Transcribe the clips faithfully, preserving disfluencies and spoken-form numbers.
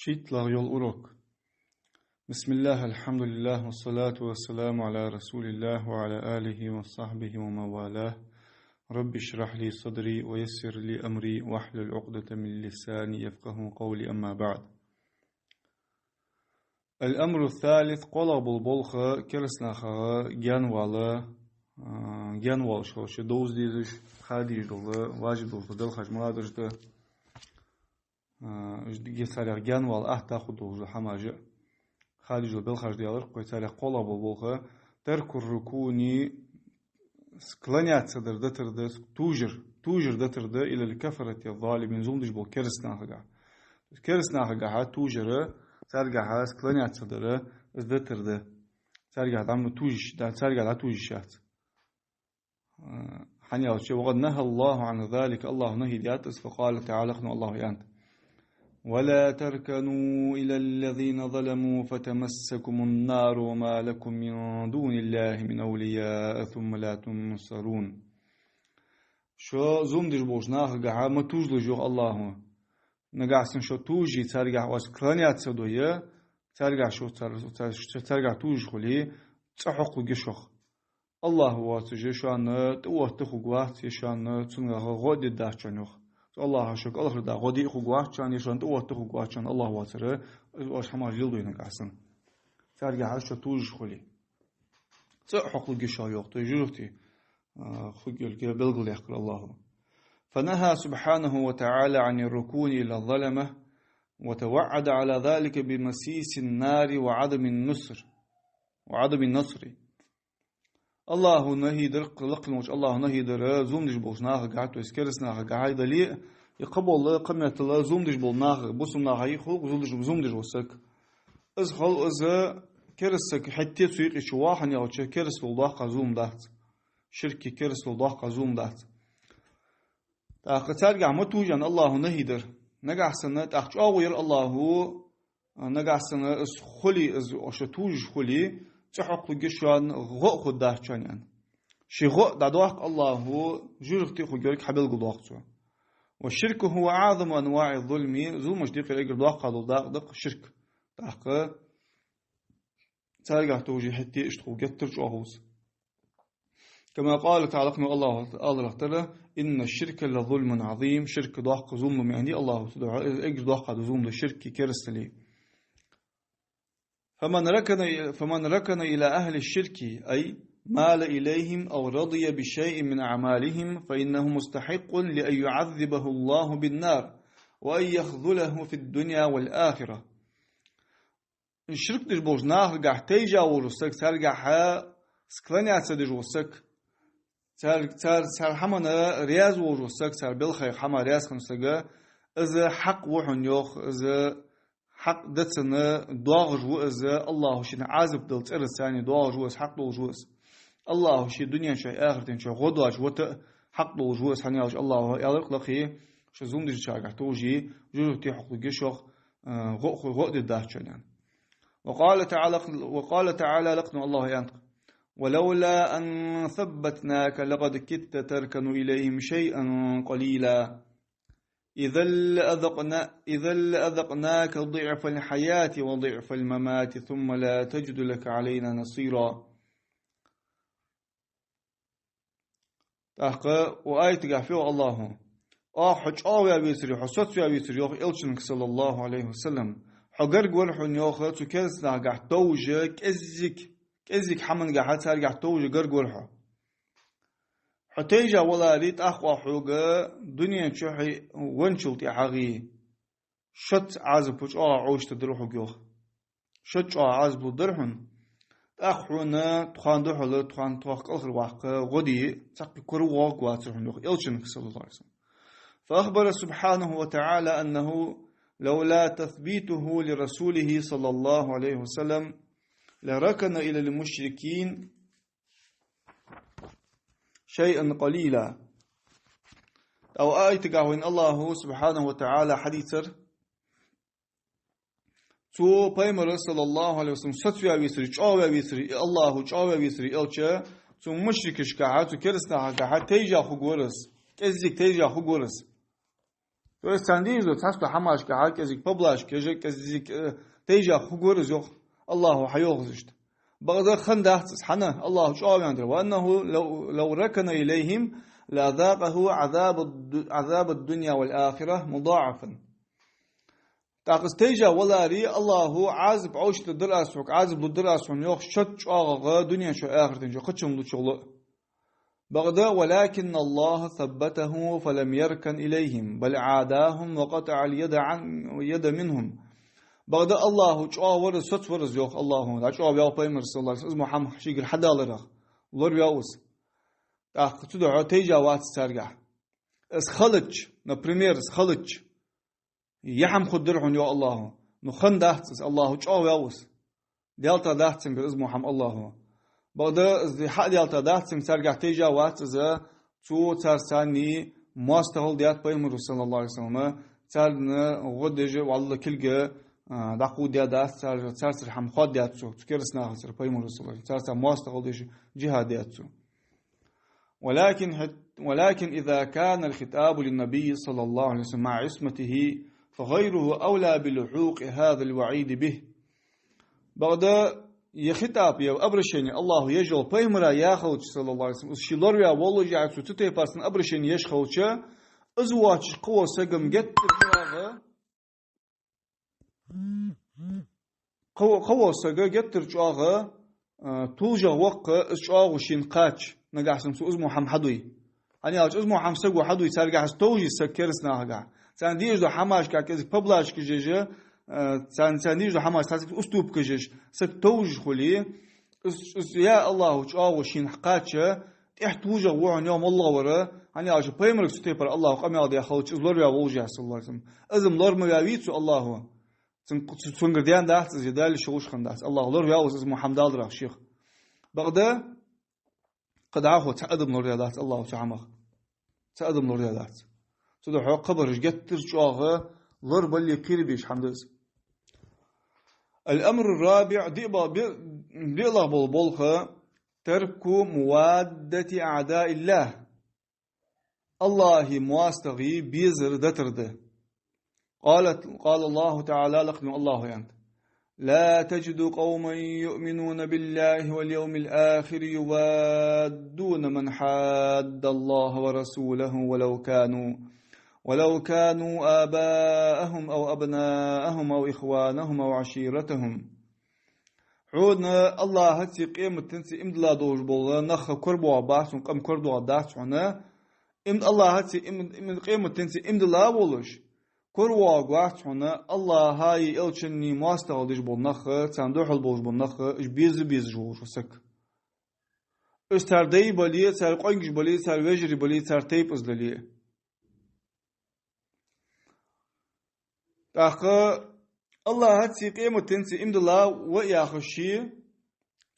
ШийтталагӀа йола урок. بسم الله، الحمد لله، والصلاة والسلام على رسول الله وعلى آله وصحبه ومن والاه. رب اشرح لي صدري ويسر لي أمري واحلل عقدة من لساني يفقهوا قولي، أما بعد. الأمر الثالث, кхоалагӀа бола болх кераста нахах гаьнавала, а, гаьнавала шоаш довза дезаш, ха дезаш дола, важиб дола белхаш маладараш да. А, уж ди-, царех гаьнавала атта хургдолаш дола хӀамаш а, ха дезаш дола белхаш да аьлар-кх вай. Царех кхоалагӀа бола болх ترك الركون, склоняться дар дитар да, тужар, тужар дитар да إلى الكفرة الظالمين, зулам деш бола кераста нахагахьа. Кераста нахагахьа тужар, царгахьа склоняться дар, из дитар да. Царгахьа дӀа ма тужаш, дӀа, царгахьа дӀатужаш яц. А, хӀана аьлча, وقد نهى الله عن ذلك, АллахӀа нахьи даьд из, فقال تعالى, кхы а АллахӀа аьннад: ولا تركنوا إلى الذين ظلموا فتمسكم النار وما لكم من دون الله من أولياء ثم لا تنصرون. Шо зулам деш болча нахагахьа ма тужалаш, йоах АллахӀа. Нагахьа санна шо тужий, царгахьа оаш склоняться дой, царгахьа шо, цар-, цар-, царгахьа тужаш хуле, цӀи хьокхалургья шох. АллахӀ воацаш шоана тӀаотта хургвац, е шоана цунга гӀо а дергдац шоана, йоах. Цу АллахӀа шо кӀалхардаха гӀо де а хургвац шоана, е шоана тӀаотта хургвац шоана АллахӀ воацар, из оаш хӀамаш леладой нагахьа санна. Царгахьа шо тужаш хуле, цӀи хьокхалургья шох, йоах, то есть жожагӀате, а, хургйолга белгалдаьккхар АллахӀа. فنهى سبحانه وتعالى عن الركون إلى الظلمة، وتوعد على ذلك بمسيس النار وعدم النصر، وعدم النصر. АллахӀа нахьи дар, лакхе волча АллахӀа нахьи дар зулам деш болча нахагахьа, то есть кераста нахагахьа дале а, е кхыбола, кхыметтел зулам деш бола нахага, бусалба наха юкъе хул-кх зулам деш, зулам деш вола саг. Из хул из, кераста саг хӀаьта а цу юкъе чувоагӀа, хӀана аьлча керастал доккха зулам дац. Ширки керастал доккха зулам дац. ТӀаккха царгахьа ма тужа аьнна АллахӀа нахьи дар. Нагахьа санна, тӀаккха чӀоагӀо яр АллахӀа, нагахьа санна из хуле, из шо тужаш хуле, цӀи хьокхалургья шоана, гӀо а хургдац шоана, аьнна. Ший гӀо а дӀадоаккх АллахӀа, жожагӀате хургйолга хьабелгалдоаккх цо. والشرك هو أعظم أنواع الظلم, зуламашта юкъера эггара доккха дола дакъа да-кх ширк. ТӀаккха царгахьа товжий хӀаьта а иштта хул геттара чӀоагӀа ва из. كما قال تعالى, кхы а АллахӀа аьлар-кх тӀаккха: إن الشرك لظلم عظيم, ширк доккха зулам да, аьннад АллахӀа цудухьа, эггара доккха да зулам да ширки, керастали. فمن ركن، فمن ركن إلى أهل الشرك، أي مال إليهم أو رضي بشيء من أعمالهم، فإنه مستحق لأن يعذبه الله بالنار، وأن يخذله في الدنيا والآخرة. Ширк деш болча нахагахьа тайжа волаш вола саг, царгахьа склоняться деш вола саг, цар, цар, цар хӀамана раьза волаш вола саг, цар белхайх хӀамах раьза хинна саг, из хьакъ ва хьона, йоах, из хьакъ да цунна, доагӀаш ва из, АллахӀа шийна Ӏазап дала цӀерца цунна доагӀаш ва из, хьакъ долаш ва из. АллахӀа ший дунен чухь, ахарта чухь гӀо доацаш вита а хьакъ долаш ва из, хӀана аьлча АллахӀа аьлар-кх лакхе: шо зулам деча нахагахьа товжий, жожагӀате хьокхалургья шох, а, гӀо а ху-, гӀо а дергдац шоана, аьнна. وقال تعالى، وقال تعالى, лакхе АллахӀа аьннад-кх: ولولا أن ثبتناك لقد كدت تركن إليهم شيئا قليلا. إذا لأذقنا-، إذا لأذقناك ضعف الحياة وضعف الممات ثم لا تجد لك علينا نصيرا. ТӀаккха укх аятагахьа фу йоах АллахӀа: оаха хьо чӀоагӀваь вецаре, хьо соцаваь вецаре, йоах Элчанга, صلى الله عليه وسلم, хьо гарга вар хьона, йоах, цу кераста нахагахьа товжа, кӀеззига, кӀеззига хӀамангахьа царгахьа товжа гарга вар хьо. Хьо тайжа валаре, тӀаккха оаха хьога дунен чухь венначул тӀехьагӀа шозза Ӏазап чӀоагӀа Ӏовшадергдар хьога, йоах. Шозза чӀоагӀа Ӏазап лургдар хьона. ТӀаккха хьона тхона духьала, тхона тхох кӀалхарваккха гӀо де цхьаккха кура воагӀаргвацар хьона, йоах Элчанга, صلى الله عليه وسلم. فأخبر سبحانه وتعالى أنه لولا تثبيته لرسوله صلى الله عليه وسلم لركن إلى المشركين شيئا قليلا. ТӀаккха укх аятагахьа вайна АллахӀа, سبحانه وتعالى, хьадийцар, цу пайхамара, صلى الله عليه وسلم, соцаваь вецаре, чӀоагӀваь вецаре, и АллахӀа чӀоагӀваь вецаре, Элча, цу мушрикашкахьа, цу кераста нахагахьа тайжа хургвар из, кӀеззига тайжа хургвар из. То есть царна дезаш дола цхьацца хӀамашка хьа кӀезига поблажка еш, кӀезига, э, тайжа хургвар из, йоах АллахӀа, хьайоах из иштта. Бакъда хиннадац из, хӀана? АллахӀа чӀоагӀа ваьннадар: «وأنه لو، لو ركن إليهم لأذاقه عذاب الد-، عذاب الدنيا والآخرة مضاعفا». ТӀаккха из тайжа валаре, АллахӀа Ӏазап Ӏовшадергдар аз хьога, Ӏазап лургдар аз хьона, йоах, шозза чӀоагӀагӀа дунен чу, ахартен чу, кхыча хӀаман лучул а. Бакъда: «ولكن الله ثبته فلم يركن إليهم بل عاداهم وقطع اليد عن، اليد منهم». Бакъда АллахӀа чӀоагӀа вар из, соцавар из, йоах АллахӀа, дӀачӀоагӀваьв Пайхамар, саллаллахӀу Ӏалайхи ва саллам, из Мухьаммад шийгара хьадаларах, лораваьв из. ТӀаккха цудухьа тайжа вац царгахьа. Из хилча, например, из хилча, ер хӀама хургдар хьона, йоах АллахӀа. Ну, хиннадац из, АллахӀа чӀоагӀваьв из. Даьлла дац цунгара из Мухьаммад, АллахӀа. Бакъда из хьа а даьлла дац цунгара, царгахьа тайжа вац из, цо царца цхьана моастагӀал даьд Пайхамара, саллаллахӀу Ӏалайхи ва саллам, царна гӀо деш, валлахӀи, кулг, а, дӀакховдадаьдац цар, царцара хӀама хоададаьд цо, цу кераста нахацара Пайхамара, саллаллахӀу Ӏалайхи ва саллам, царца моастагӀал деш, джихӀад даьд цо. ولكن حت-، ولكن إذا كان الخطاب للنبي صلى الله عليه وسلم مع عصمته فغيره أولى بلحوق هذا الوعيد به. Бакъда ер хитӀаб, ер обращени АллахӀа еш йола Пайхамара яь хилча, саллаллахӀу Ӏалайхи ва саллам, из ше лораваь воллашехь, цо цу тайпара цунна обращени еш хилча, из воацаш кхывола саг-м геттара чӀоагӀа, кхы-, кхывола саг геттара чӀоагӀа, а, тулжагӀа ва-кх из чӀоагӀо шийна кхача, нагахьа санна цо из мо хӀама хьадой. ХӀана аьлча из мо хӀама саго хьадой, царгахьа из товш я из саг кераста нахагахьа. Царна дезаш дола хӀамашка кӀезига поблажка еш, а, царна, царна дезаш дола хӀамашка цхьацца уступка еш, саг товш хуле, из, из яь АллахӀа чӀоагӀо шийна кхача, тӀехьа тулжагӀа ва хьона, йоах, моллагӀа вар, хӀана аьлча Пайхамарга цу тайпара АллахӀа къамаьл даь хилча, из лораваь воллашехь, саллаллахӀу Ӏалайхи ва саллам. Из-м лора ма ваьвий цо АллахӀа. Цун-, цу-, цунгара даьннадац из, е далаш хулаш хиннадац. АллахӀа лораваьв из, из мо хӀама даларах шийх. Бакъда, кхы дӀахо цхьа адам лорадаьдац АллахӀа цу хӀамах. Цхьа адам лорадаьдац. Цудухьа хабараш геттара чӀоагӀа лорабале кхерабеш хӀама да из. الأمر الرابع, диъ ба-, би-, диълагӀа бола болх, ترك موادة أعداء الله. АллахӀа моастагӀий безар дитар да. قال، قال الله تعالى, лакхе АллахӀа аьннад: «لا تجد قوما يؤمنون بالله واليوم الآخر يوادون من حاد الله ورسوله ولو كانوا، ولو كانوا آباءهم أو أبناءهم أو إخوانهم أو عشيرتهم». Хьона АллахӀацеи къематденцеи иман дилла долаш бола нах корабоагӀаргбац хьона, къам корадоагӀаргдац хьона, им-, АллахӀацеи им-, им-, къематденцеи иман дилла волаш, коравоагӀаргвац хьона АллахӀаи Элчаннеи моастагӀал деш бола нах, царна духьал болаш бола нах, уж беза безаш волаш вола саг. Уж цар дай бале, цар къонгаш бале, цар вежарий бале, цар тайпа из дале. ТӀаккха АллахӀацеи къематденцеи иман дилла ва яхаш ше,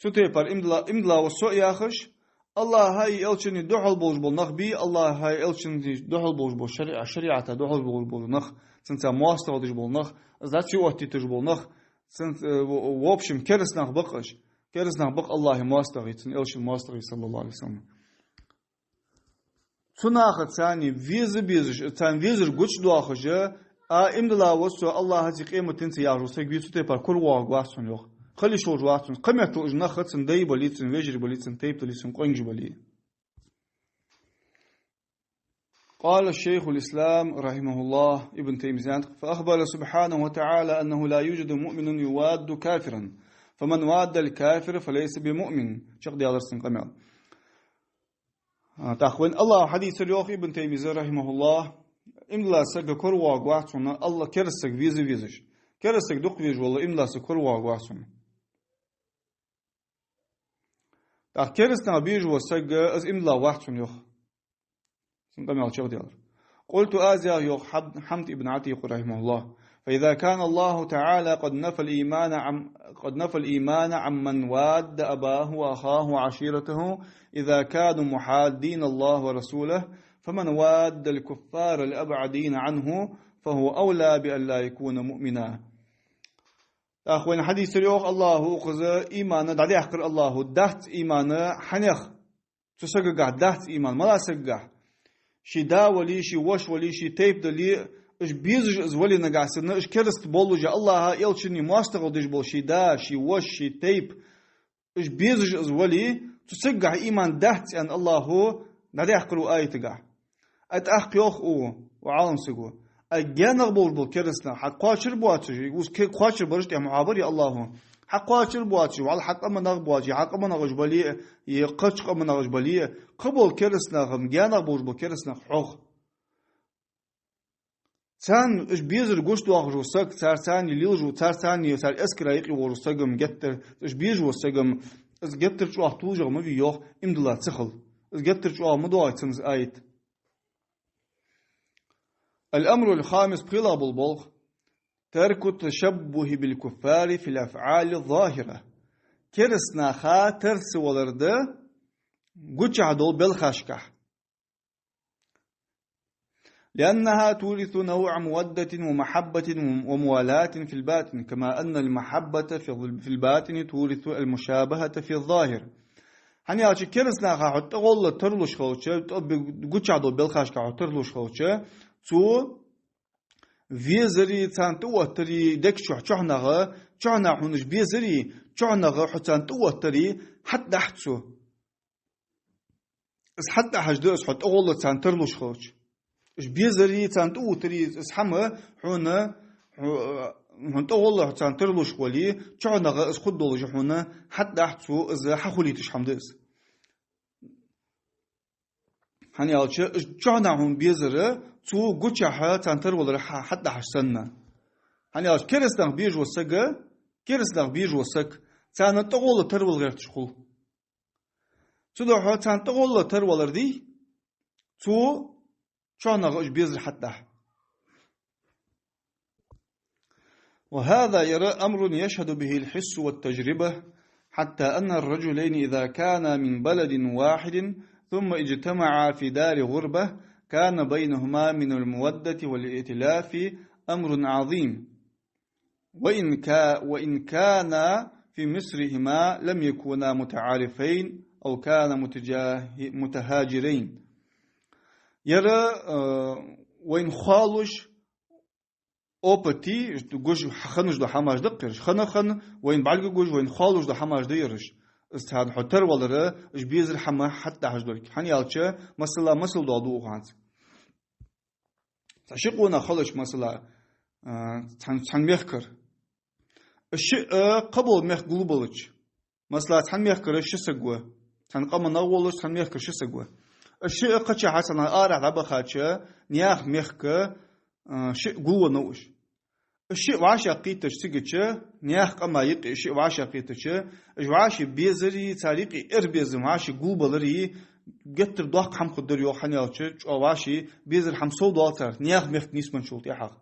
цу тайпара иман дилла, иман дилла ва со яхаш, АллахӀаи Элчаннеи духьал болаш бола нах бий, АллахӀаи Элчаннеи духьал болаш бола шариӀа-, шариӀата духьал болаш бола нах, цунца моастагӀал деш бола нах, из дӀа ца оттийташ бола нах, цун, э, в-, в общем, кераста нах ба-кх уж. Кераста нах ба-кх АллахӀа моастагӀий, цун Элчан моастагӀий, саллаллахӀу Ӏалайхи ва саллам. Цу нахаца царна веза безаш, царна везар гучадоахаш, а, иман дилла ва со АллахӀацеи къематденцеи яхаш вола саг вий, цу тайпара коравоагӀаргвац хьона, йоах. Хила йиш йолаш вац хьона. Кхыметтел уж нах цун дай бале, цун вежарий бале, цун тайпа дале, цун къонгаш бале. قال شيخ الإسلام رحمه الله, Ибн Таймийяс аьннад: «فأخبر سبحانه وتعالى أنه لا يوجد مؤمن يواد كافرا، فمن واد الكافر فليس بمؤمن». Чакхдаьлар цун къамаьл. А, тӀаккха вайна АллахӀа хьадийцар, йоах Ибн Таймийяс, рахьимахӀуллахӀ, иман дилла саг коравоагӀаргвац хьона, АллахӀ, кераста саг веза везаш. Кераста саг дукха везаш вола иман дилла саг коравоагӀаргвац хьона. ТӀаккха кераста нах безаш вола саг, из иман дилла вац хьона, йоах. Цун къамаьл чакхдаьлар. قلت, аз яхар, йоах, Хьаб-, Хьамд ибн Ӏатикъа, рахьимахӀуллахӀ: «فإذا كان الله تعالى قد نفى الإيمان عم-، قد نفى الإيمان عمن واد أباه وأخاه وعشيرته إذا كانوا محادين الله ورسوله، فمن واد الكفار الأبعدين عنه فهو أولى بأن لا يكون مؤمنا». ТӀаккха вайна хьадийцар, йоах, АллахӀа укхаза иман дӀадаьккхар, АллахӀа дац иман хьанех. Цу сагагахь дац иман, малагӀча сагагахь? Ший да вале, ший воша вале, ший тайпа дале, Уж безаш из вале нагахь санна, уж кераста болаш, Аллахӏа, элчанна моастагӏал деш бола ший да, ший воша, ший тайпа, уж безаш из вале, цу сагагахь иман дац аьнна Аллахӏа дӏадаьккхар укх аятагахь. Ай тӏаккха йоах укх Ӏаламсаго: ай гаьнагӏа болаш бола кераста нах, хьакхоачар боацаш, уж ке-, кхоачар бараш тӏехьа мухьабар я Аллахӏа. Хьакхоачар боацаш, валла хьа къаман нах боацаш, хьа къаман нах уж бале а, е кхыча къаман нах уж бале а, кхы бола кераста нах, гаьнагӏа болаш бола кераста нах хьох. Царна уж безар гучадоахаш вола саг, цар царна лелаш вола, цар царна, цар эскара юкъе волаш вола саг-м геттара, уж безаш вола саг-м, из геттара чӏоагӏа тулжагӏа ма вий йоах, иман дилла ца хилча. Из геттара чӏоагӏа ма доагӏий цунна из аят. الأمر الخامس, пхелагӏа бола болх: ترك التشبه بالكفار في الأفعال الظاهرة. Кераста наха тарсавалар да гучахь дола белхашкахь. لأنها تورث نوع مودة ومحبة وموالاة في الباطن، كما أن المحبة في الظ-، في الباطن تورث المشابهة في الظاهر. Хӏана аьлча, кераста наха хьо тӏагӏолла тарлуш хилча, тӏо-, бе-, гучахь дола белхашка хьо тарлуш хилча, цо везари, царна тӏаоттари, дег чухь, чухьнахьа, чухьнахьа хьона уж безари, чухьнахьа хьо царна тӏаоттари хьатӏадахь цо. Из хьатӏадахьаш да из, хьо тӏагӏолла царна тарлуш хилча. Уж безари, царна тӏаоттари, из хӏама хьона, хьо-, хьона тӏагӏолла хьо царна тарлуш вале, чухьнахьа из хургдолаш хьона хьатӏадахь цо, из хьахулийташ хӏама да из. Хӏана аьлча, уж чухьнахьа хьона безар, цо гучахь царна тарвалар хьа-, хьатӏадахьаш санна. Хӏана аьлча, кераста нах безаш вола саг, кераста нах безаш вола саг, царна тӏагӏолла тарвала гӏерташ хул. Цудухьа царна тӏагӏолла тарвалар дий, цо чухьнахьа уж безар хьатӏадахь. وهذا, ер, أمر يشهد به الحس والتجربة، حتى أن الرجلين إذا كانا من بلد واحد ثم اجتمعا في دار غربة كان بينهما من المودة والائتلاف أمر عظيم. وإن كا-، وإن كانا في مصرهما لم يكونا متعارفين أو كانا متجاه-، متهاجرين. Ер, э, вайна хоалуш опыти, гуш хинна дола хӏамаш да-кх ераш. Хана-хана вайна бӏаргагуш, вайна хоалуш дола хӏамаш да ераш. Из царна хьо тарвалар, уж безар хӏама хьатӏадахьаш долга. Хӏана аьлча, масала, масал доаладу укханца. Цхьа ши къонах хилча, масала, а, цхьан, цхьан мехкара. Шиъ, а, кхыбола мехка гулбелча. Масала, цхьан мехкара ши саг ва. Цхьан къаман нах волаш, цхьан мехкара ши саг ва. Шиъ кхычахьа цхьан арахьа дӏабахача, наьха мехка, а, шиъ гулвеннав уж. Шиъ вӏашагӏкхийтача цигача, наьха къама юкъе шиъ вӏашагӏкхийтача, уж вӏаши безари, цар юкъе эр безам вӏаши гулбелари, геттара доккха хӏама хургдар йоах, хӏана аьлча, чӏоагӏа вӏаши безар хӏама совдоал цар, наьха мехка нийсвенначул тӏехьагӏа.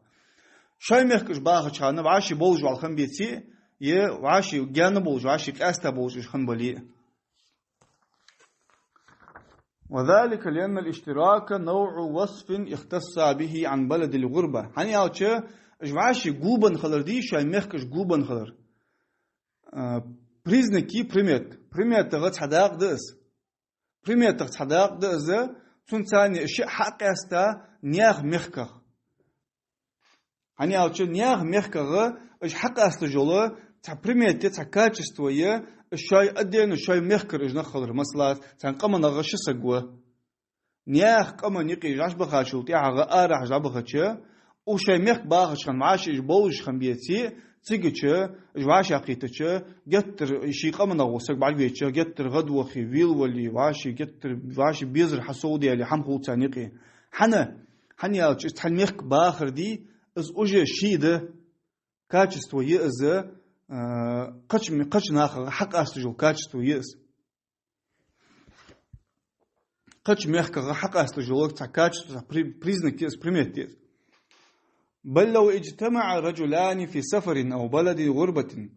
Шоай мехка уж бахача хана вӏаши болаш вӏалла хинна беций, е вӏаши гаьна болаш, вӏаши къаьста болаш уж хинна бале а. وذلك لأن الاشتراك نوع وصف اختص به عن بلد الغربة. Хӏана аьлча, уж вӏаши гулбенна хилар дий, шоай мехка уж гулбенна хилар. А, признаки, примет. Приметах цхьа дакъа да из. Приметах цхьа дакъа да из, цунца царна шиъ хьакъаьста наьха мехках. Хӏана аьлча, наьха мехках уж хьакъасташ йола цхьа примет я, цхьа качество я, уж шоай отдельно, шоай мехкара уж нах хилар. Масала, цхьан къаман нах ши саг ва. Наьха къаман юкъе уж дӏабахачул тӏехьагӏа арахьа уж дӏабахача, уж шоай мехка бахача хана вӏаши уж болаш хинна беций, цигача уж вӏашагӏкхийтача, геттара ший къаман нах вола саг бӏаргавайча, геттара гӏадвахе, велавале, вӏаши геттара, вӏаши безар хьасовдаьле хӏама хул царна юкъе. Хӏана? Хӏана аьлча, из цхьан мехка бахар дий, из уже ший да, качество я из, а, кхыча ме-, кхыча нахах хьакъасташ йола качество я из. Кхыча мехках хьакъасташ йола цхьа качество, цхьа при-, признак я из, примет я из. بل لو اجتمع رجلان في سفر أو بلد غربة،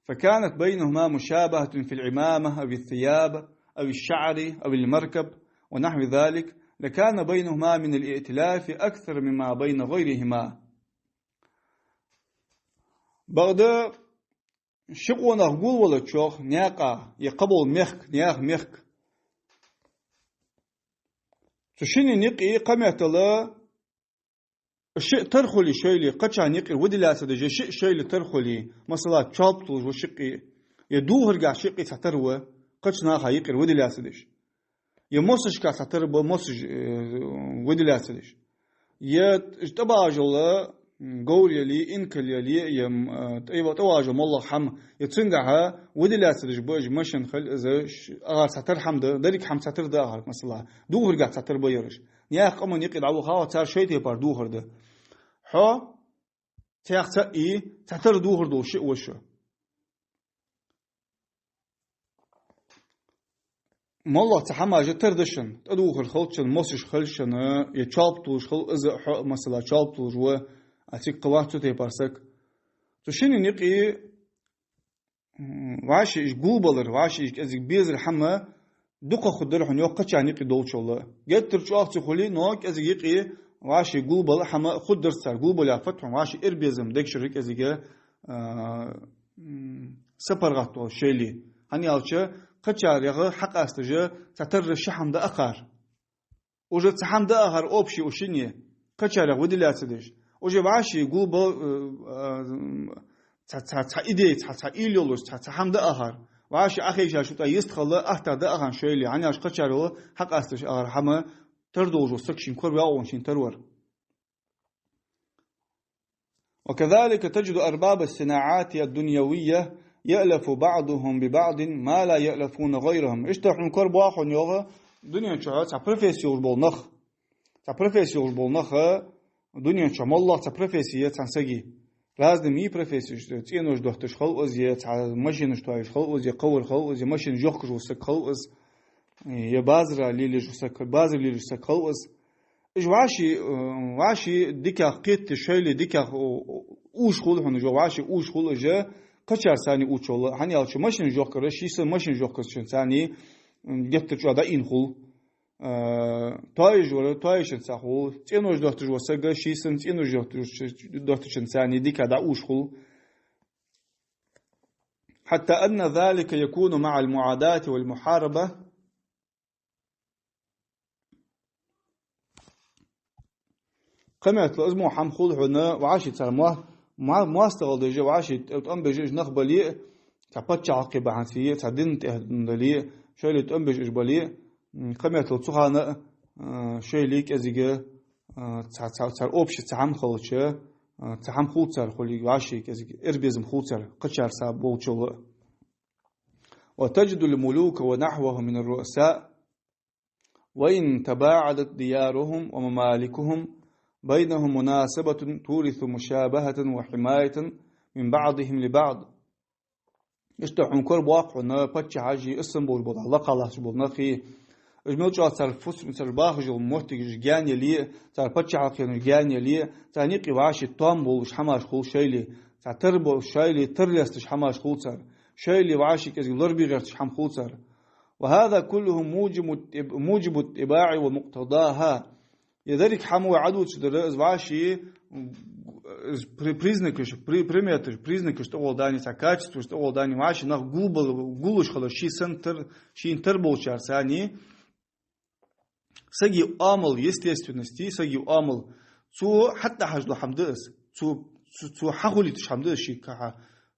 فكانت بينهما مشابهة في العمامة أو الثياب أو الشعر أو المركب ونحو ذلك، لكان بينهما من الائتلاف أكثر مما بين غيرهما. Бакъда ши къонах гулвелча, наькъа, е кхыбола мехка, наьха мехка, цу шинна юкъе кхыметтел шиъ тара хуле шоайла, кхычарна юкъера выделяться деш, е шиъ шоайла тара хуле, масала, чалба туллаш ва шиъ, е духаргахьа шиъ цхьа тара ва, кхыча наха юкъера выделяться деш. Е мосашка цхьа тара ба, мосаш, э, выделяться деш. Е тӀабажала, м, говр яле, инкал яле, е, м, э, тӀа-, тӀаважала моллагӀа хӀама, е цунгахьа выделяться деш ба уж машин хила, из ш-, агӀар цхьа тара хӀама да, деррига хӀама цхьа тара да агӀар, масала. Духаргахьа цхьа тара ба ераш. Наьха къаман юкъе дӀаваха, цар шоай тайпара духар да. Хьо, цхьаъ, цхьа тара духар долаш шиъ ва шо. МоллагӀа цхьа хӀамаш тара да шун, тӀадухар хилча шун, мосаш хилча шун, е чалба туллаш хила из а хьо, масала, чалба туллаш ва, а цига кхы вац цу тайпара саг. Цу шинна юкъе, м, вӀаший уж гулбалар, вӀаший уж кӀезига безар хӀама дукха хургдар хьона, йоах, кхычарна юкъе долчул а. Геттара чӀоагӀа ца хуле, но кӀезига юкъе вӀаший гулбала хӀама хургдар цар, гулбала фатхьун, вӀаший эрбезам дег чура кӀезига, а, м, сапаргӀатта шоайла. ХӀана аьлча, кхычарех хьакъасташ цхьа тара ши хӀама да акхар. Уже цхьа хӀама да акхар общий у шинне, кхычарех выделяться деш. Уже вӀаший гулбал, э, э, цхьа, цхьа, цхьа идея, цхьа, цхьа уйла йолаш, цхьа, цхьа хӀама да акхар. ВӀаший Ӏохайша шоай тӀа йистхила ахтар да акхар шоайла. ХӀана аьлча кхычарел хьакъасташ акхар хӀама тара долаш ва саг шийна корабаьнна, шийна тара вар. وكذلك تجد أرباب الصناعات الدنيوية يألف بعضهم ببعض ما لا يألفون غيرهم. Иштта хьона корабоагӀа хьона, йоах, дунен чухь цхьа профессия йолаш бола нах. Цхьа профессия йолаш бола нах, дунен чухь моллагӀа цхьа профессия я цхьан сага. Разными профессиеш, цӀенош дотташ хул из, е цхьа машинаш тоаеш хул из, е кхывар хул из, е машинаш йохкаш вола саг хул из, е базар лелаеш вола саг, базар лелаеш саг хул из. Уж вӀаший, э, вӀаший дикагӀа кхетаде, шоайла дикагӀа, о, о, уж хул хьона уж, вӀаший уж хул уж, кхычар санна учул а. ХӀана аьлча машинаш йохкар, ший санна машинаш йохкачун санна, м, геттара чӀоагӀа дӀаийна хул. Э, тоаеш вар, тоаешан цхьа хул, цӀенош дотташ вола саг, ший санна цӀенош дотташ-, доттачун санна дика дӀауж хул. حتى أن ذلك يكون مع المعاداة والمحاربة. Кхыметтел из мо хӀама хул хьона, вӀаший цар мо-, мо-, моастагӀал деш, вӀаший тӀ-, тӀом беш уж нах бале а, цхьа паччахьалкхе бахьанца е, цхьа дина тӀехь дале а, шоайла тӀом беш уж бале а, м, кхыметтел цу хана а, а, шоайла кӀезига, а, цхьа, цхьа, цар общий цхьа хӀама хилча, а, цхьа хӀама хул цар, хуле вӀаший кӀезига эрбезам хул цар, кхычар са болчул а. وتجد الملوك ونحوهم من الرؤساء وإن تباعدت ديارهم وممالكهم بينهم مناسبة تورث مشابهة وحماية من بعضهم لبعض. Иштта хьона корабоагӀа хьона паччахьаш, иссанболаш бола, лакха латташ бола нах, уж мел чӀоагӀа цар фусамаш, цар бахаш йола моттигаш гаьна яле а, цар паччахьалкхенаш гаьна яле а, царна юкъе вӀаший тоам болаш хӀамаш хул шоайла, цхьа тара бо-, шоайла тара лесташ хӀамаш хул цар, шоайла вӀаший кӀезига лорабе гӀерташ хӀама хул цар. وهذا كله موجب الطب-، موجب الطباع ومقتضاها. Е деррига хӀама вай Ӏодувцаш дар, из вӀаший, из при-, признакаш, при-, приметаш, признакаш тӀагӀолла дани, цхьа качестваш тӀагӀолла дани, вӀаший нах гулбал-, гуллуш хилар, ший санна тар-, шийна тара болчар санна, сага оамал, естественности, сага оамал, цо хьатӀадахьаш дола хӀама да из, цо, цо, цо хьахулийташ хӀама да из шийгахьа,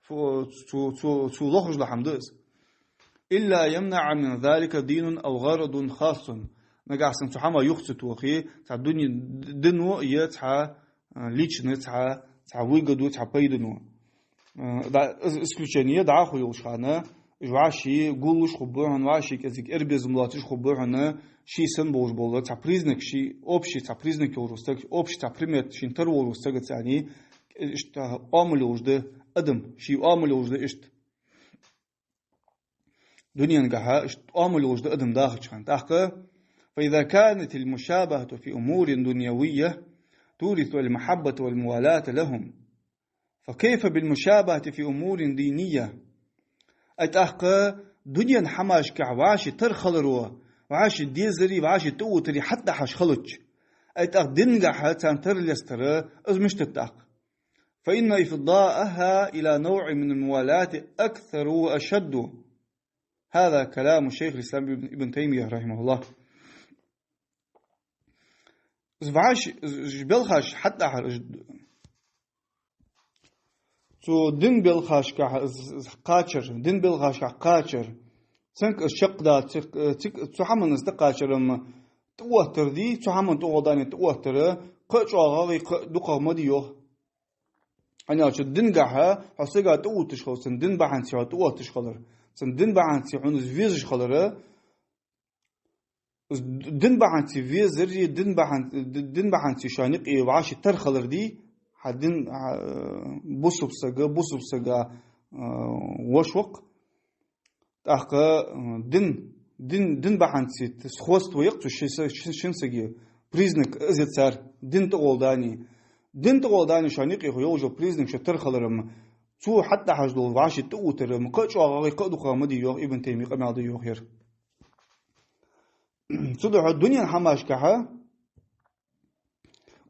фу-, цо, цо, цо лохаш дола хӀама да из. إلا يمنع من ذلك دين أو غرض خاص. Нагахьа санна цу хӀамах юха ца тохе, цхьа дуне, дино е цхьа, а, личный, цхьа, цхьа выгодо, цхьа пайдано. А, да, из-, исключение дӀахо йолаш хана, уж вӀаший гуллуш хургба хьона, вӀаший кӀезига эрбезам лоацаш хургба хьона, ший санна болаш бола цхьа признак, ший общий цхьа признак йолаш вола саг, общий цхьа примет шийна тара волаш вола саг цани, иштта оамал йолаш да адам, ший оамал йолаш да иштта. Дуненгахьа иштта оамал йолаш да адам дахача хана. ТӀаккха, فإذا كانت المشابهة في أمور دنيوية تورث المحبة والموالاة لهم، فكيف بالمشابهة في أمور دينية؟ Ай тӀаккха дунен хӀамашкахь вӀаший тара хиларо, вӀаший дезари, вӀаший тӀаотари хьатӀадахьаш хилча, ай тӀаккха дингахьа царна тара лестар, из мишта да тӀаккха? فإن إفضاءها إلى نوع من الموالاة أكثر وأشد. هذا كلام شيخ الإسلام ابن، ابن تيمية رحمه الله. Из вӀаши, из, из белхаш хьатӀахьар, из цу дин белхашкахь из, из кхачар, дин белхашкахь кхачар. Цунга из чакхдац, ци-, ци-, цу хӀаман из тӀакхачар, амма тӀаоттар дий, цу хӀаман тӀагӀолла дани тӀаоттар, кхы а чӀоагӀагӀа, кхы а дукхагӀа ма дий йоах. ХӀана аьлча дингахьа хьо сага тӀаотташ хилар, цун дин бахьанца хьо тӀаотташ хилар, цун дин бахьанца хьона из везаш хилар, дин бахьанца везари, дин бахьан-, дин бахьанца шоана юкъе вӀаши тара хилар дий, хьа дин, хьа, бусалба сага, бусалба сага, а, воша ва-кх. ТӀаккха, а, дин, дин, дин бахьанца сходство я-кх цу ши са-, ши-, шин сага признак из я цар, дин тӀагӀолла дани. Дин тӀагӀолла дани шоана юкъе хьа йолаш йола признак шо тара хилар, амма цу хьатӀахьаш дола вӀаши тӀаоттар, амма кхы а чӀоагӀагӀа, кхы а дукхагӀа ма дий йоах, Ибн Таймия къамаьл да йоах ер. Цудухьа дунен хӀамашкахьа,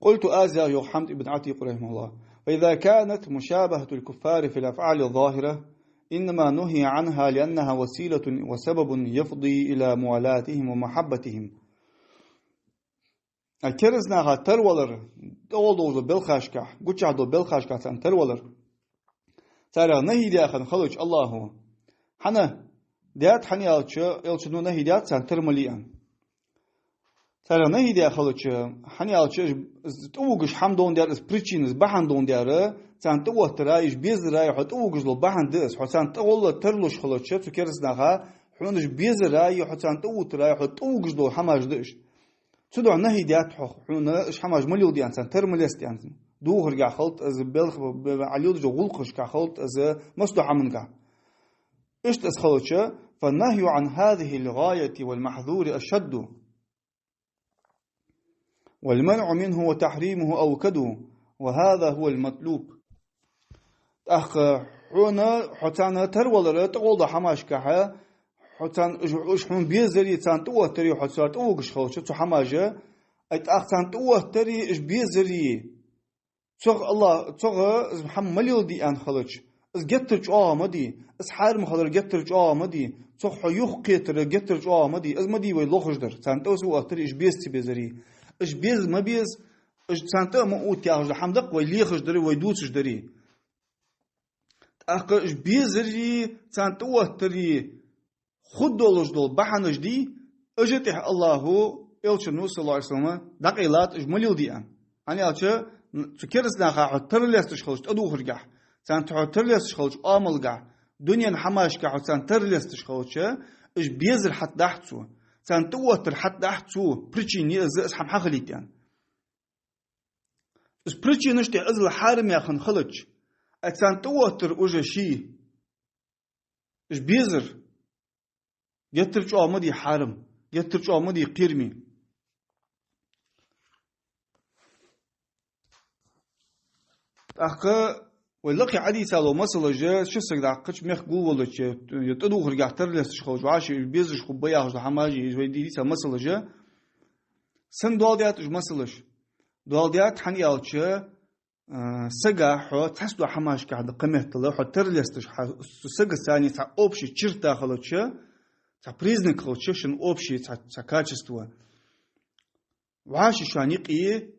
قلت, аз яхар йоах Хьамд ибн Ӏатикъ, رحمه الله: فإذا كانت مشابهة الكفار في الأفعال الظاهرة إنما نهي عنها لأنها وسيلة وسبب يفضي إلى موالاتهم ومحبتهم. А кераста наха тарвалар, тӀагӀолла долча белхашкахь, гучахь долча белхашкахь царна тарвалар, царех нахьи даь хинна хилча АллахӀа, хӀана даьд, хӀана аьлча, элчано нахьи даьд царна тара ма ле аьнна. Царех нахьи даь хилча, хӀана аьлча, из тӀавугаш хӀама доландаь, из причина, из бахьан доландаь, царна тӀаоттара, уж безара хьо тӀавугаш дола бахьан да из. Хьо царна тӀагӀолла тарлуш хилча, цу кераста наха, хьона уж безара, хьо царна тӀаоттара хьо тӀавугаш дола хӀамаш да уж. Цудухьа нахьи даьд хьона, хьона уж хӀамаш ма леладе аьнна, царна тара ма леста аьнна. Духаргахь хилда из, белха, б-, б-, Ӏалилдажа гӀулакхашкахь хилда из, массадолча хӀамангахь. Иштта из хилча, فالنهي عن هذه الغاية والمحذور أشد، والمنع منه وتحريمه أوكد، وهذا هو المطلوب. ТӀаккха хьона, хьо царна тарвалар тӀагӀолла долча хӀамашкахьа, хьо царна, уж, уж хьона безари, царна тӀаоттари, хьо царна тӀавугаш хилча, цу хӀамаша, ай тӀаккха царна тӀаоттари, уж безари, цох АллахӀ, цох из хӀама ма леладе аьнна хилча, из геттара чӀоагӀа ма дий, из хьарам хилар геттара чӀоагӀа ма дий, цох хьо юхакхетар геттара чӀоагӀа ма дий, из ма дий вай лохаш дар, царна тӀаоттари, уж беза ца безари. Уж беза ма беза, уж царна тӀа а ма отта яхаш да хӀама да-кх вай лехаш дари, вай дувцаш дари. ТӀаккха уж безари, царна тӀаоттари хургдолаш дола бахьанаш дий, уж тӀехьа АллахӀа, элчано, صلى الله عليه وسلم, дӀакъайлад уж ма леладе аьнна. ХӀана аьлча, цу кераста наха хьо тара лесташ хилча тӀадувхаргахь, царна тӀа хьо тара лесташ хилча оамалгахь, дунен хӀамашкахь хьо царна тара лесташ хилча, уж безар хьатӀадахь цо, царна тӀаоттар хьатӀадахь цо, причина я из, из хӀама хьахилийта аьнна. Из причинаш тӀа из ла хьарам яь хинна хилча, ай царна тӀаоттар уже ший, уж безар геттара чӀоагӀа ма дий хьарам, геттара чӀоагӀа ма дий кхераме. ТӀаккха вай лакхе Ӏодийца дола масалаш, ши саг дӀакхача мехка гулваллача, е тӀадувхаргахь тара лесташ хилча, вӀаши безаш хургба яхаш дола хӀамаш, из вай дийца масалаш, сенна доаладаьд уж масалаш? Доаладаьд, хӀана аьлча, а, сага хьо цхьацца долча хӀамашкахь да кхыметтел, хьо тара лесташ, хьа, сага царна цхьа общий черта хилча, цхьа признак хилча, шун общий цхьа, цхьа качество, вӀаши шоана юкъе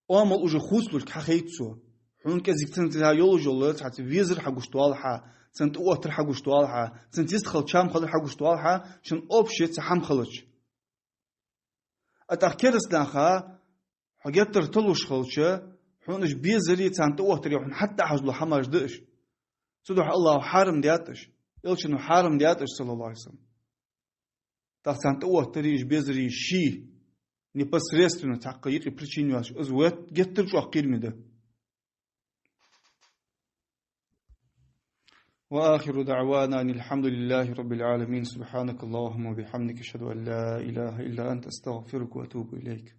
оамал уже хувцалуш хьахайт цо. Хьона кӀезига цунца йолаш йола цхьацца везар хьагуш дола хьа, цунна тӀаоттар хьагуш дола хьа, цунца йистхила чам хилар хьагуш дола хьа, шун общий цхьа хӀама хилча. А тӀаккха кераста наха хьо геттара тарлуш хилча, хьона уж безари, царна тӀаоттари хьона хьатӀадахьаш дола хӀамаш да уж. Цудухьа АллахӀа хьарам даьд уж, элчано хьарам даьд уж, صلى الله عليه وسلم. ТӀаккха царна тӀаоттари, уж безари ший, непосредственно цхьаккха юкъе причина йоацаш, из вет геттара чӀоагӀа кхераме да. وآخر دعوانا أن الحمد لله رب العالمين. سبحانك اللهم وبحمدك، أشهد أن لا إله إلا أنت، أستغفرك وأتوب إليك.